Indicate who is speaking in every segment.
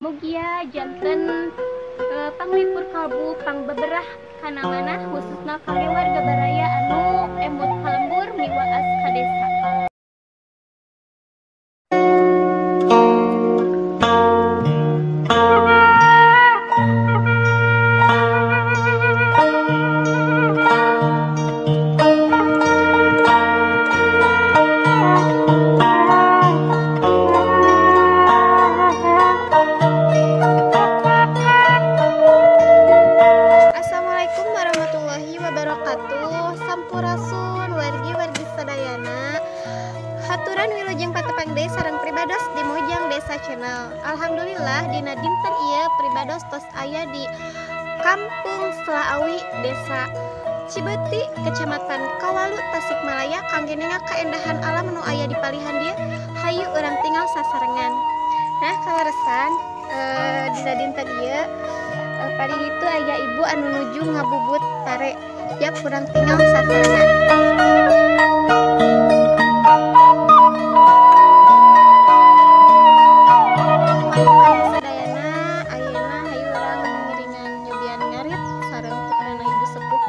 Speaker 1: Mugia janten panglipur kalbu pangbeberah kana manah khususna kangge warga baraya anu emut ka lembur miwaas ka desa.
Speaker 2: Sampurasun wargi-wargi sadayana, haturan wilujeng patepang deui sareng pribados di Mojang Desa Channel. Alhamdulillah dina dinten ieu pribados tos aya di Kampung Selaawi, Desa Cibeuti, Kecamatan Kawalu, Tasikmalaya kangge nengah kaendahan alam nu aya di palihan dieu. Hayu urang tinggal sasarengan. Nah, kaleresan dina dinten ieu paling itu aya ibu anu nuju ngabubut pare. Ya kurang tinggal sasarengan. Sadayana ayeuna hayu urang ngiringan nyobian ngarit sareng putrana ibu sepuh.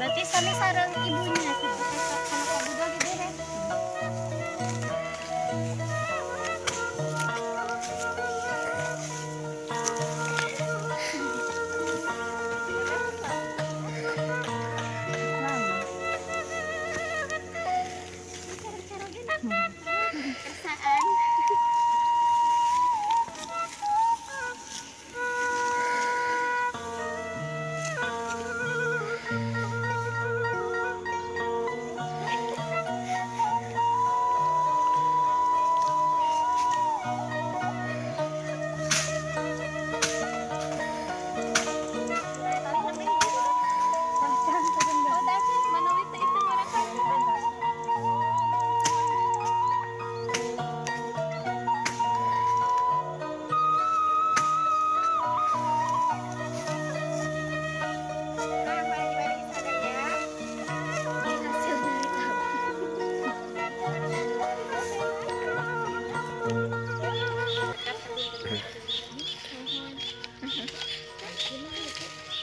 Speaker 2: Berarti sami sareng ibunya gitu sama kabudol dibere. Kersaan.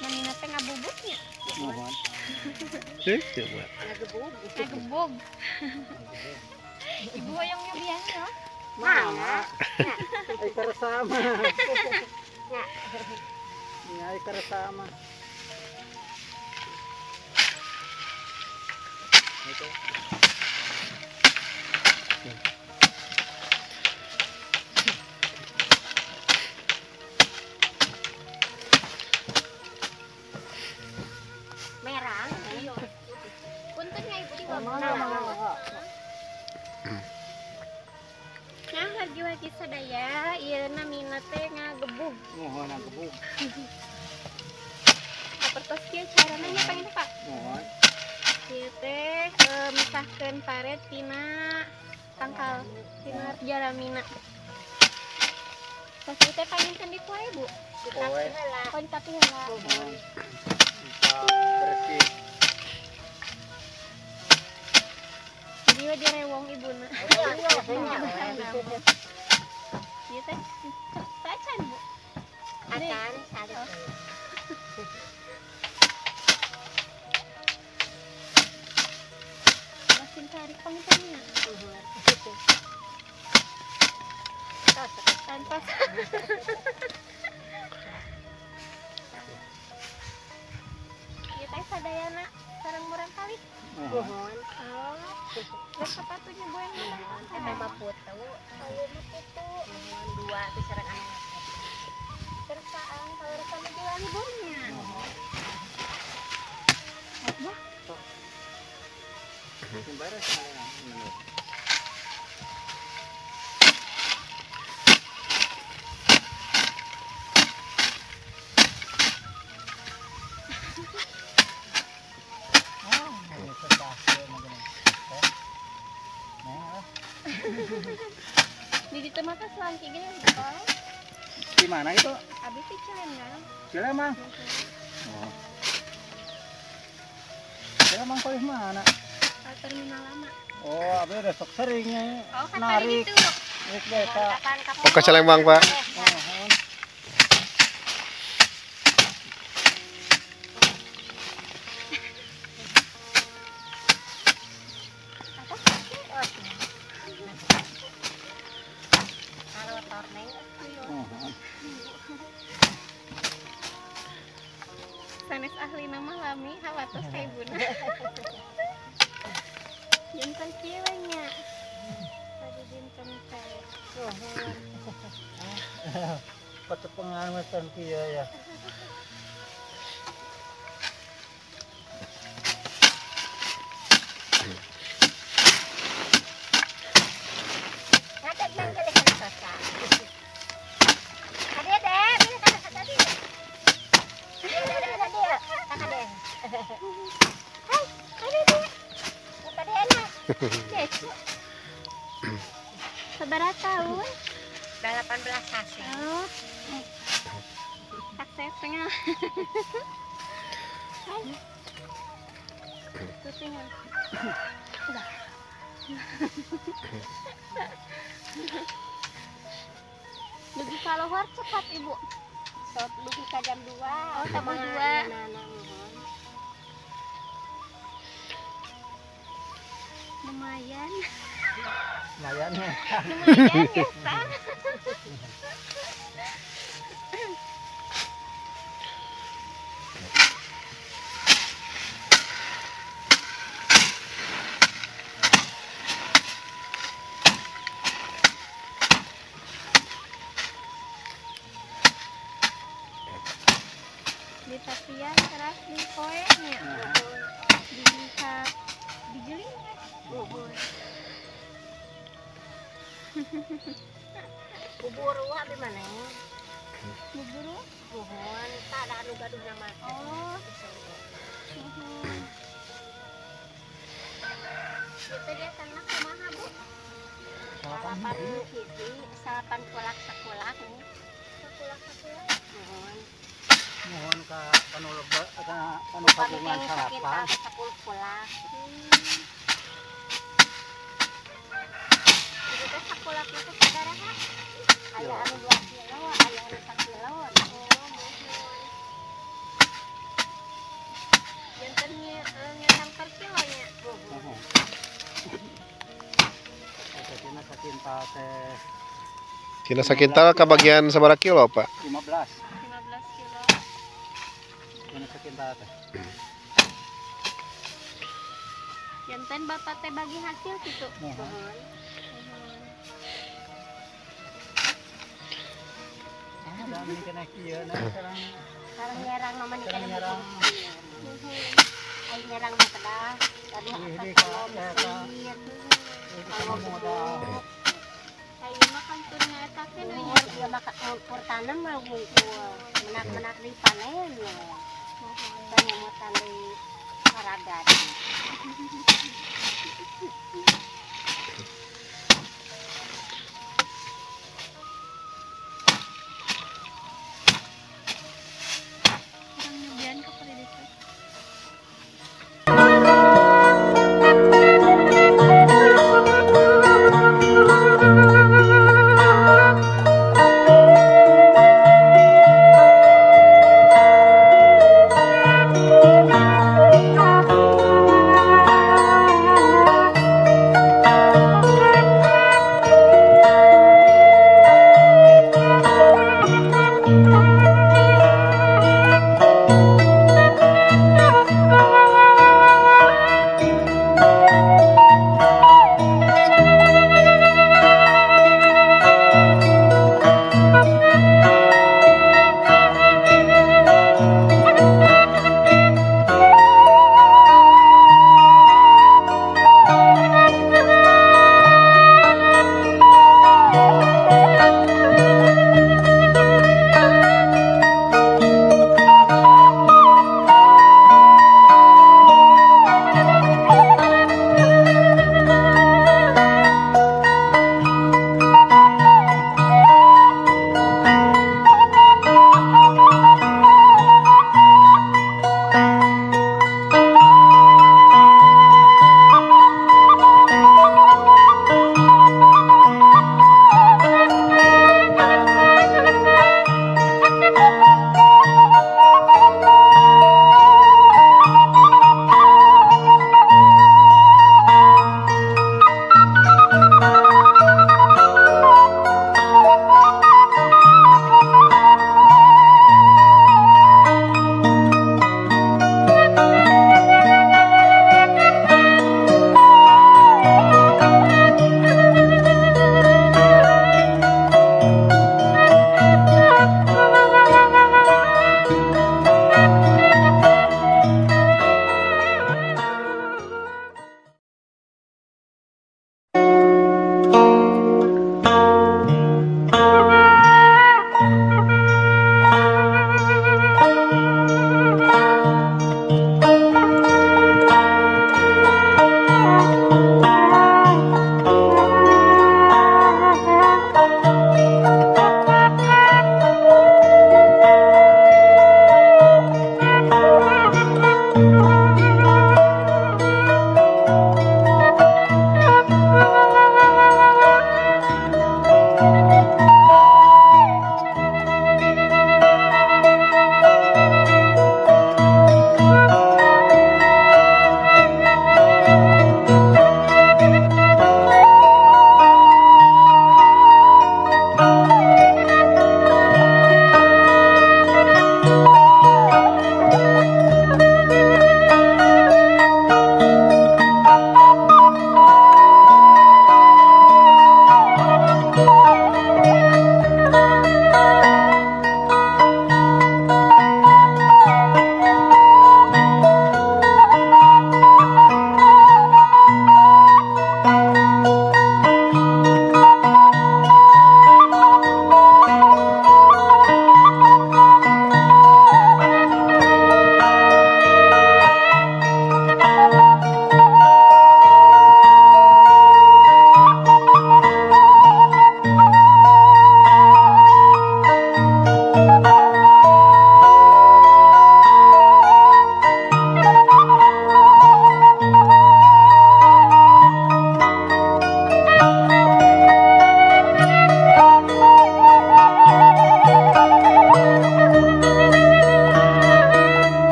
Speaker 2: Manina teh ngabubutnya.
Speaker 3: Mohon. Coba.
Speaker 1: Ngagebug. Ibu hoyong nyobian ya?
Speaker 3: Mangga. Ai karesama. Nya ai karesama. Itu.
Speaker 1: Nah, wargi-wargi sadaya, ieu namina teh ngagebug.
Speaker 3: Mohon ngagebug.
Speaker 1: Sapertos kieu carana nya panginten, Pak?
Speaker 3: Mohon.
Speaker 1: Ieu teh misahkeun pare tina tangkal, tina jaramina. Tos ieu teh panginten dipoe, Bu?
Speaker 3: Dipoe.
Speaker 1: Oh, ditapi heula.
Speaker 3: Mohon. Bersih.
Speaker 1: Dia direwong ibuna. Ieu teh tacan, Bu.
Speaker 2: Acan sari.
Speaker 1: Masin tarik pangintennya. Tanpa. Ieu teh sadayana Sareng murang kali.
Speaker 3: Nuhun.
Speaker 1: Oh. Terus sepatunya Bu yang mana?
Speaker 4: Eta mah putu.
Speaker 1: Oh, mah putu.
Speaker 4: Nuhun dua tuh sareng anu.
Speaker 1: Kersaan kalau sama jual liburnya.
Speaker 3: Nuhun. Beres
Speaker 1: Di ditu mah selangki gini sekolah.
Speaker 3: Di mana itu?
Speaker 1: Abi di Cilenggang.
Speaker 3: Cilenggang. Oh. Cilenggang kuliah mana?
Speaker 1: Terminal lama.
Speaker 3: Oh, abi udah sok seringnya.
Speaker 1: Oh, kan
Speaker 3: narik.
Speaker 1: Itu.
Speaker 3: Narik desa.
Speaker 5: Oh, ke Cilenggang, Pak.
Speaker 3: Oh.
Speaker 1: Sanes ahli nama lami hawatos ka ibuna. Jantan kieu we nya. Tadi dinten teh.
Speaker 3: Pacepengan wetan kieu ya.
Speaker 1: Sabaraha tahun?
Speaker 4: 18 sasi.
Speaker 1: Oh. Tak setengah. Hai. Setengah. Udah. Dugi kaluhur cepat Ibu.
Speaker 4: Sok dugi ka jam 2.
Speaker 1: Oh, jam 2. Lumayan.
Speaker 3: Lumayan ya.
Speaker 1: Lumayan ya, Pak. Di tapian teras di poe nya. Di dijeling ya.
Speaker 4: Bubur wa di mana?
Speaker 1: Bubur wa?
Speaker 4: Nuhun, tak ada anu gaduh nama.
Speaker 1: Oh. Nuhun. Itu dia tanah kumaha, Bu?
Speaker 4: Salapan hiji, salapan kulak sakulak.
Speaker 1: Sakulak sakulak.
Speaker 4: Nuhun.
Speaker 3: Nuhun ka kanu leba ka kanu kagungan salapan.
Speaker 4: 10 kulak.
Speaker 1: Itu teh sakulak itu sabaraha?
Speaker 4: Aya anu 2 kilo, aya anu 1 kilo.
Speaker 1: Oh, muhun. Janten ngetang per kilo nya.
Speaker 3: Nuhun. Eta tina sakintal teh.
Speaker 5: Tina sakintal kabagian sabaraha kilo, Pak?
Speaker 3: 15.
Speaker 1: 15 kilo.
Speaker 3: Tina sakintal teh.
Speaker 1: Janten bapak teh bagi hasil gitu.
Speaker 3: Nuhun.
Speaker 4: Sekarang nyerang mama nih kan ayo nyerang mah kedah tadi kalau mesin kalau modal
Speaker 1: ayo makan turun eta teh
Speaker 4: ya makan pur tanam mah wungkul menak-menak di panen banyak mutan di paragat.